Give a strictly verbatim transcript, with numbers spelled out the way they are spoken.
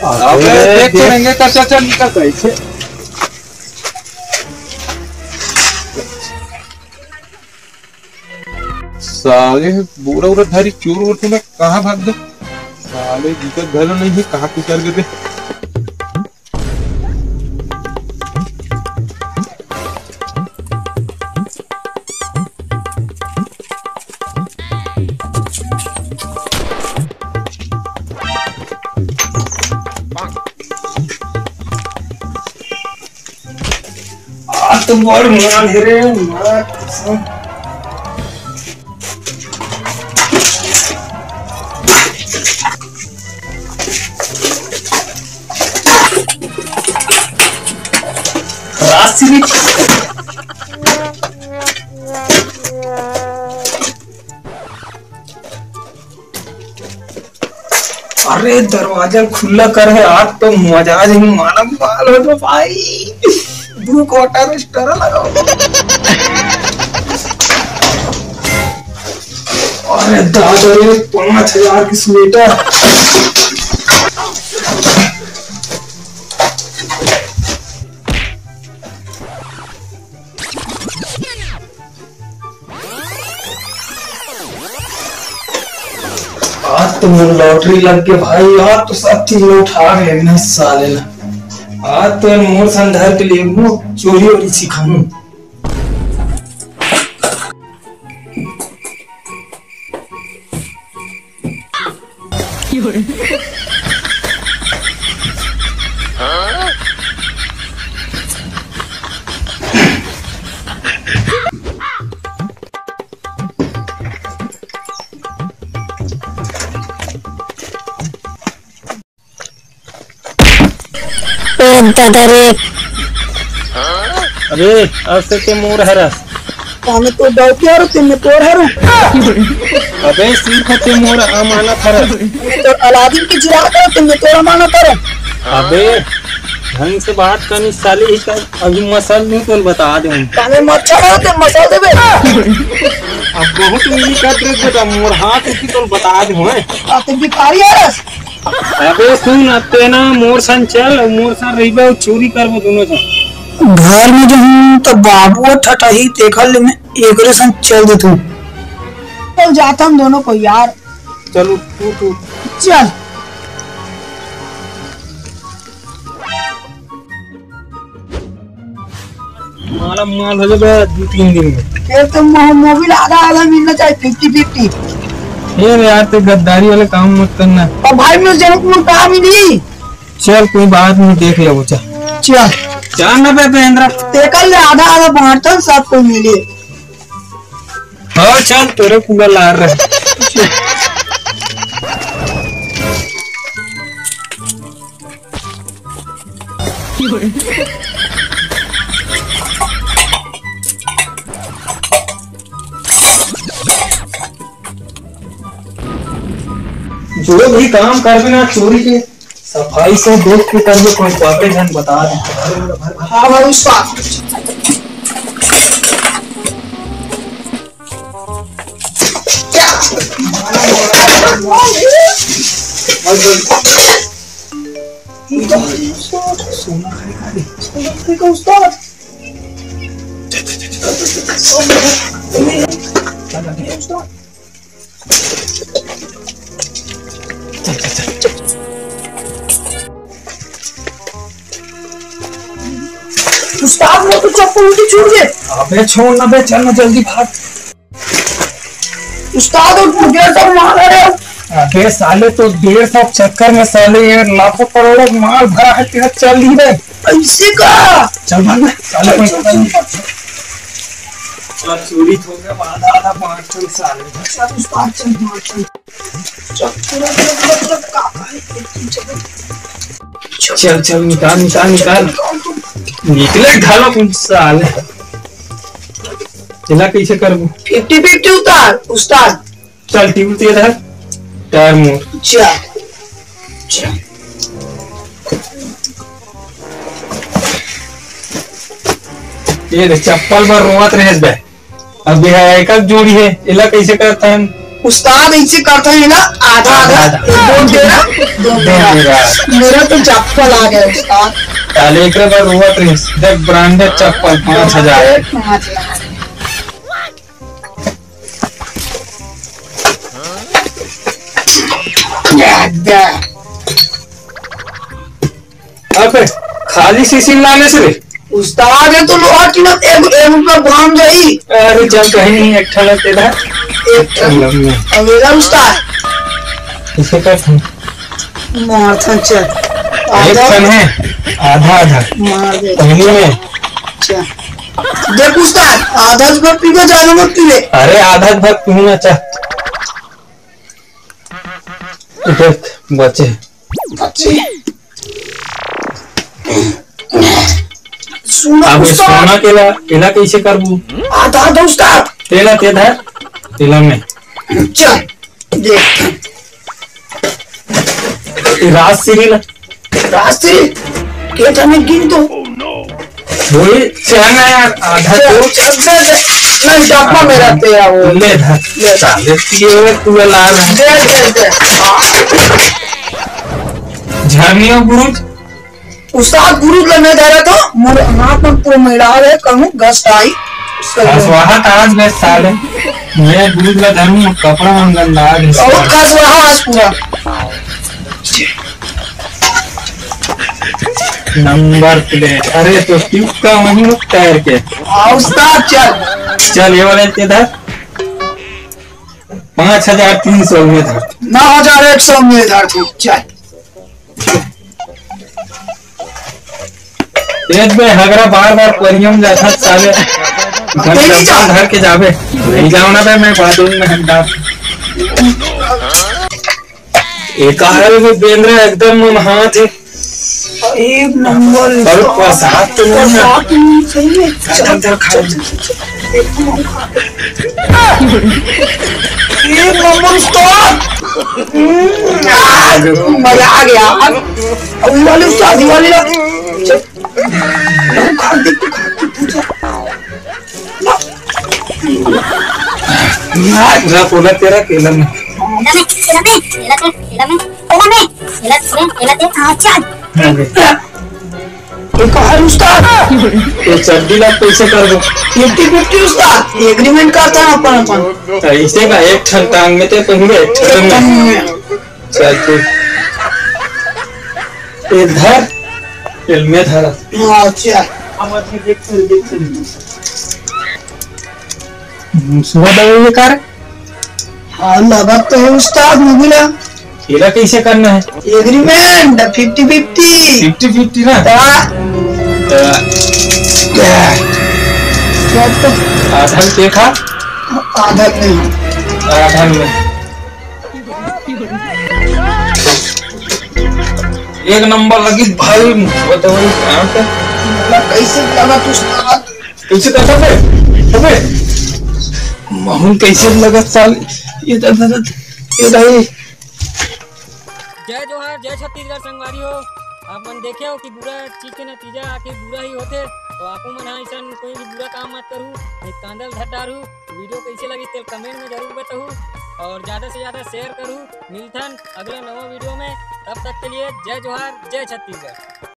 अबे, अबे, देख के देख। रहेंगे, चल, चल, चल, निकल, सही से। साले, बोरा उरा धारी चोर उर, मैं कहाँ भाग दे? साले, दिक्कत घलो नहीं है, कहाँ कुतर के दे? आज तो बड़ माल है रे, माल कसम। राशि भी। अरे, दरवाजा खुला कर है, आज तो मजा आ जाएगी, मालम माल हो तो भाई। दो क्वार्टर स्टार लगाओ। अरे दादा रे, पाँच हजार की स्वेटर। आज तो मोर लॉटरी लग गया भाई, आज तो सब चीज में उठा के लेना साले ला। आज तो मोर संग धर के लेबू, चोरी वोरी सिखाऊं। ए दादा रे। अबे, अब से ते मोर हरस। तामे तो डौकी हरो, ते में तोर हरो। अबे, सिर्फ ते मोर अमानत हरस। तो अलादीन की जिराफ हरो, ते में तोर अमानत हरो। अबे, ढंग से बात करनी साली ही कर। अभी मसल नहीं, तोल बता दे हम। तामे मच्छर हरो, ते मसल देबे। अब बहुत मिली कर दे बेटा, मोर हाथ की तोल बता दे हम। आ, ते भिखारी हरस। अबे सुन, अब ते ना मोर संग चल, अउ मोर संग रहिबे अउ चोरी करबो दोनों झन। घर में जहूं त बाबू ठठही, तेखर ले मैं एकरे संग चल देथूं। चल जाथन दोनों को यार। चल उठ, उठ, उठ। चल। माला माल हो जाबे दू तीन दिन में। फिर तो मो-, मोबिल आधा आधा मिलना चाहिए, फिफ्टी फिफ्टी। ए रे यार, ते गद्दारी वाले काम मत करना। और भाई, मैं जरूर तुम कहाँ मिली? चल, कोई बात नहीं, देख ले वो, चल। चल। चल ना बे, महेंद्र। ते कल आधा आधा बांटन, सब कोई मिले। हाँ, चल, तेरे पूरा लार रहे। जो भी काम करबे ना चोरी के, सफाई से देख के करबे, कोई पापे झन बता दे। हाँ भाई, उस बात। सोना खाएगा रे। सोना खाएगा उस्ताद। उस्ताद, वो तो चप्पल उल्टी छूट गए। अबे छोड़ ना बे, चल ना जल्दी भाग। उस्ताद, वो डेढ़ सौ मांग रहे हो। अबे साले, तो डेढ़ सौ चक्कर में साले ये लाखों करोड़ों माल भरा है, तेरा चल नहीं रहे। ऐसे का? चल भाग ना, साले कोई पता नहीं। चल, चोरी हो गया, आधा आधा बांट चल साले। चल उस्ताद, चल बांट चल। चल, चल, चल, चल, चल, का, का है? चल, चल, निकाल, निकाल, निकाल। निकले घालो तुम साले। एला कैसे करबो? फिफ्टी फिफ्टी उतार, उस्ताद। चल, टीवी तेरा है। टायर मोड़। चल। चल। ये देख, चप्पल बर रोवत रहे बे। अब ये है, एक जोड़ी है, एला कैसे करता है? उस्ताद, ऐसे करता है ना, आधा आधा, आधा, आधा। एक बोल दे रहा, दो दे मेरा। मेरा। मेरा तो चप्पल आ गया उस्ताद। साले एक बार रोवत रहिस, देख ब्रांडेड चप्पल पाँच हजार। पाँच हजार। अबे, खाली शीशी लाने से रे। उस्ताद है तो लोहा की ना, एक, एक रुपया भांग जाई। अरे चल, कहीं नहीं, एक ठन दे दे। एक ठन। लम्बा। अबे रे उस्ताद। इसे कर था। मार था, चल। एक आधा। ठन है, आधा आधा। मार दे। पहली में। चल। देख उस्ताद, आधा भर पीबे, ज्यादा मत पीबे। अरे आधा भर पीना चाह। देख, बचे। बचे। सुनो अब उस्ताद। सोना केला, केला कैसे करबू? आधा, आधा उस्ताद। तेला, ते धर। तेला में। चल, देख। ये राजश्री ला। राजश्री, के ठन गिन तो। वही चल ना यार, आधा चल, तो। चल, दे, दे। नहीं, डब्बा में रखते हैं वो। ले धर। ले धर। साले, ये तू ला रहा है। दे, दे, दे। झरनियों गुरुज। उस्ताद गुरुज ला नहीं धरा तो, मोर हाथ में पूरा मैला है, कहूँ घस आई। घसवाहा आज बे साले। मैं गुरुज ला धरूँ, कपड़ा मन गंदा है। बहुत घसवाहा आज पूरा। नंबर प्लेट, अरे तो ट्यूब का वहीं टायर के। हाँ, उस्ताद चल। चल, ये वाले के धर। पाँच हजार तीन सौ में धर। नौ हजार एक सौ में धर तू, चल। एक बे हगरा बार बार परियम जाथा साले। घर तेरी जा। धर के जाबे। नहीं जाओ ना बे, मैं बाथरूम में हंडा। एक हाल में बेंद्रा एकदम मन हाथ है। एक नंबर। और प्रसाद तो नहीं है। प्रसाद तो नहीं, सही है। चल, चल, खा। चल, चल, चल, चल। एक नंबर उस्ताद। हम्म, आ, मजा आ गया। अब, अब ये वाले उस्ताद, ये वाले ना। चल। खा दे, खा दे, खा दे। ना, ना, बोला तेरा केला में। केला में, केला में, केला में, केला में, केला में, केला में, केला में, हाँ, चल। हाँ, बे। एक और उस्ताद। ये चड्डी ला कैसे कर दो? फिफ्टी फिफ्टी उस्ताद, एग्रीमेंट करता है अपन अपन। ऐसे का एक ठन टांग में ते पहले एक ठन में। चल ठीक। ये धर, ये मैं धरा। अच्छा। सुबह दवाई ये कर। हाँ, लगत तो है उस्ताद, मुझे ना। केला कैसे करना है? Agreement, fifty fifty. Fifty fifty ना? हाँ। तो क्या तो? आधा के खा? आधा नहीं। आधा में। एक नंबर लगी भाई, वो तो वही काम पे। कैसे लगा तू साला? कैसे करता बे? अबे, माहौल कैसे लगा साल? ये तो, ये तो, ये तो है। जय जोहार, जय छत्तीसगढ़ संगवारी हो। आप मन देखे हो कि बुरा चीज के नतीजा आखिर बुरा ही होथे, तो आपो मन हा अइसन कोई भी बुरा काम मत करू, नहीं कांदल धर डारू। वीडियो कैसे लगी तेल कमेंट में जरूर बताऊ और ज्यादा से ज्यादा शेयर करू। मिलथन अगले नवा वीडियो में, तब तक के लिए जय जोहार, जय छत्तीसगढ़।